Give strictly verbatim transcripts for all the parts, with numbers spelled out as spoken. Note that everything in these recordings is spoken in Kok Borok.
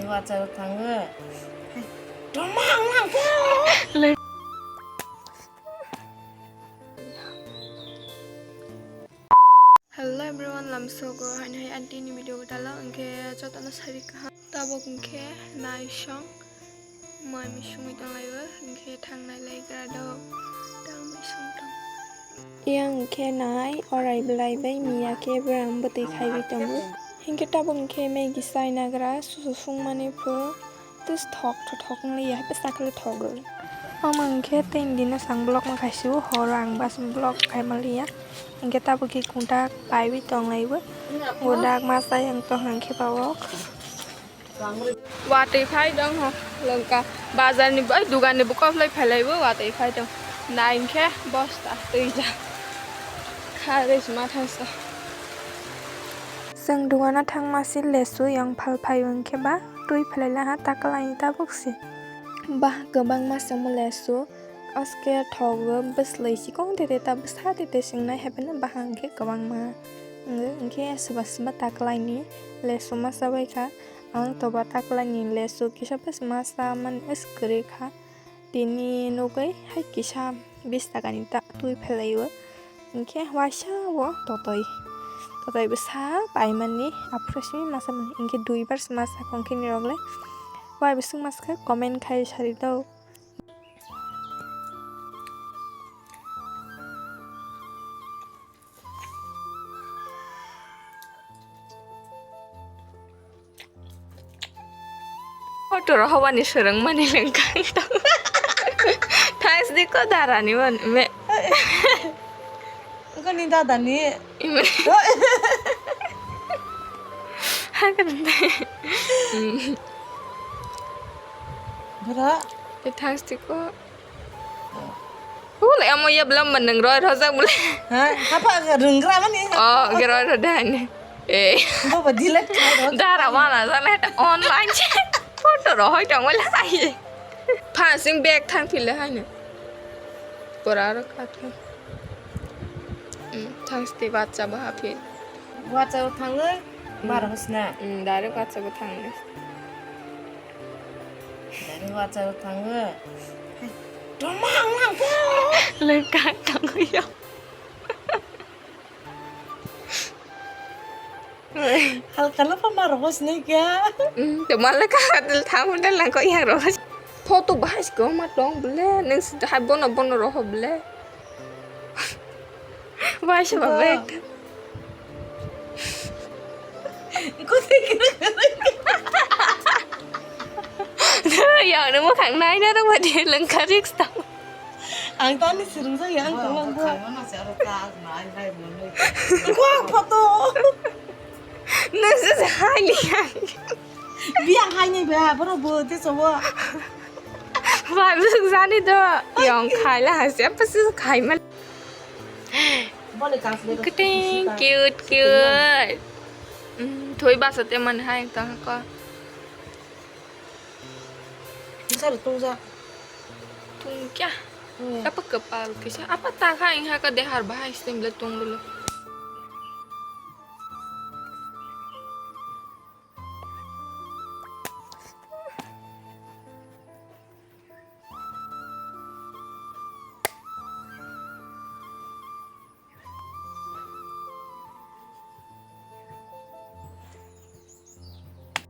Wacha thango. Toma ang ang. Le- Hello everyone, lamsogo haino hai aunty ni video dalo, hwnkhe jotono sari kaham. Tabuk hwnkhe naisong mai misungwi tonglaio, hwnkhe thangnai lai gra do tang misung tong. Yang khe nai orai belai bai miya khe bwrang bwtwi khaiwi tongo. Hinkhe tabuk hinkhe Maggie chai nagra susu sungmani pho tus thok thok thok wng liya hai bwsa khe thok o. Omo hinkhe tei dino sang vlog ma khaisio horo ang bas vlog khai ma liya. Hinkhe tabuk khe kunta paiwi tong laibo. Bo dak ma chai ang tong hang khe ba o. Watwi phai tong ho, lengka. Bazar ni bai, dugan ni bokol lai phailai bo, watwi phai tong. Nai khe bosta twi ja. Kha re sma thangsa. Chwng dugano thangma si lesu yang phal phai wng khe ba twi phailai laha takalai ni tabuk si. Ba kwbangma chwngmo lesu. Aske thogo bwslai chikon tete ta bwsa tete swngnai hai phano bahang khe kwbangma wngwi, hinkhe swba swba taklaini lesu masa bai kha. Ang toba taklaini lesu kisa bwsma sa mani swkang kwrwi kha. Tini nugwi hai kisa bish takani ta twi phelaio. Hinkhe waisa o totoi, totoi bwsa paimani aphuru simi masa mani. Hinkhe duibar se masa khongkhe nirok le. Wai bwswk masa khe comment khai sari do. Photo rohobani swrwngmani lengkang tong. Thanks di ko darani mon me. Kani dadani. Ime. Hakan dai. Bra. Thanks di ko. Ule amo ya belum meneng roi rojak bule. Ha, apa renggra mani? Oh, geroi rodani. Eh. Bo ba delete khai ro. Dara mana sa le online che. Photo ro hoi tong wala ai. Pha sing bag thang phile hai ne. Pora ro kha thang. Hmm, thang sti bacha ba ha phi. Bacha thang le mar hosna. Hmm, dare bacha ba thang le. Dari wacha thango. Toma ang ang. Lengkang thango ya. Halka la pama rokos ne kya? Hmm, to malaka hatil thango dan langko yang rokos. Photo bahas ko ma tong bele neng hai bono bono roho bele. Why siya ba bag? Yang nang mukhang nai na rang wadi lengkha riks tang. Ang tani sirung sa yang tang lang bo. Ko photo. Nang sa hai ni yang. Biang hai ni ba bro bo te so bo. Ba bwswk jani do yong khai la hasi apa sih khai man. Kiting cute cute. Hmm, thoi basa te man hai tang ko. Sar tungja. Tungkya. Apa kepal kisa apa ta khai ha ka dehar bahai stem le tung dulu.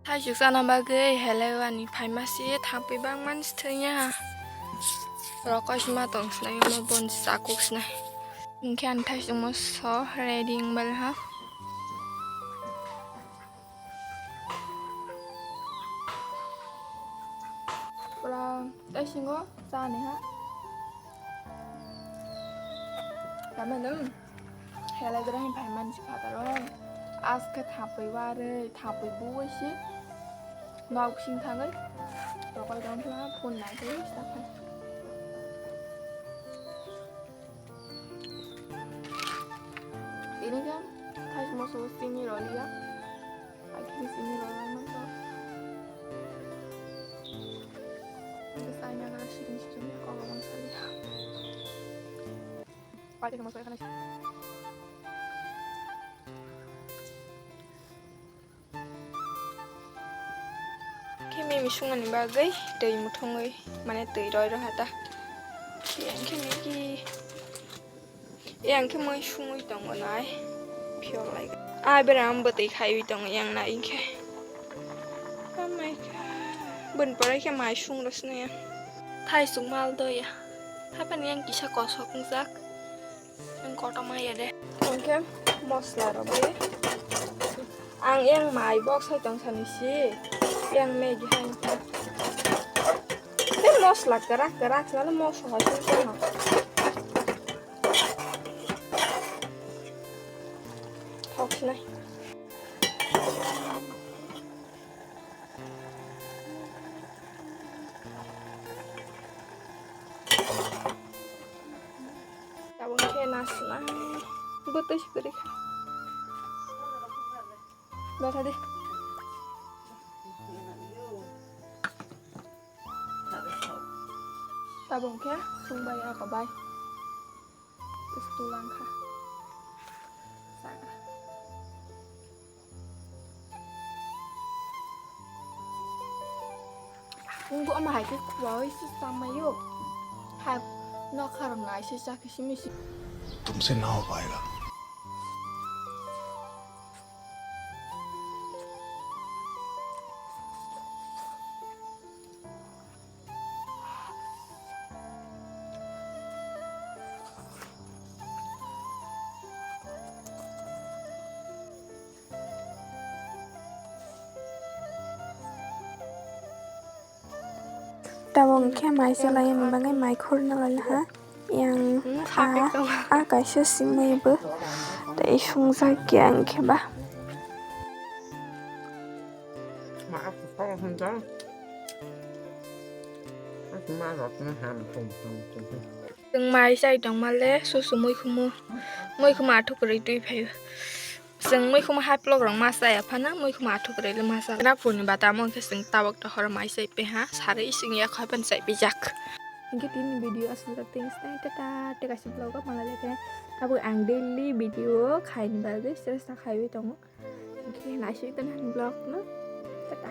Thaisuk chana bagwi helewani phaima se thapwi bangmani se thwngya. Rokoi se ma tong sinai omo bon se chakuk sinai. Hinkhe ani thaisukmo so ready wng bal ha. Pura tei singo chani ha. Tama nung helai dra hin phai man si phataro. Aske thapwi warwi, thapwi buwi si. Nok sing thangwi. Rokoi dong phla phone nai tei sa phai. Ini kan thai moso sini roli ya. Akhiri sini roli man to. Ini saya nyaga siring siring ya kalau bang saya. Pakai sama saya kan. Mimi sungani bagwi twi muthungwi, mane twi roi rw hata. Yang khe Maggi. Yang khe mui sungwi tongo nai. Phiyor lai. Ai bera am bwtwi khaiwi tongo yang nai khe. Oh my God. Bun pore khe mai sung rw sini ya. Thai sung mal do ya. Hapan yang kisa kosok wngjak. Ang kotor ma ya de. Hingke mosla rok de. Ang yang mai box hai tong sani si. Yang Maggi hai. Te mosla kerak kerak selalu mosla hai tong sani. Thok sinai. Tabuk khe nasna. Bwtwi si kwrwi kha. Bwtha di. Tabuk khe sung bai ako bai. Tulang kha. Saga. Wngkha omo hai khe kuaui se chamaio. Hai nokha rok nai se chakhe simi se. तुमसे ना हो पाएगा। Tabuk hwnkhe mai chwlaini bagwi mai khurna laha. Yang a, a kaisa simi bo tei sungjak ya hwnkhe ba. Chwng mai chai tongma le susu muikhumu, muikhumu athuk kwrwi twi phaio. Chwng muikhumu hai vlog rok ma chaya phano muikhumu athuk kwrwi le ma cha. Napurni bata amo hwnkhe chwng tabuk tohor mai chai peha sari chwng ya khaipan chai pijak. Hwnkhe tini video aswk rok tini stai tata tei kaisa vlog o malai le khe tabuk ang daily video khaini bagwi chesta khaiwi tongo. Hwnkhe naisik tongni vlog no tata.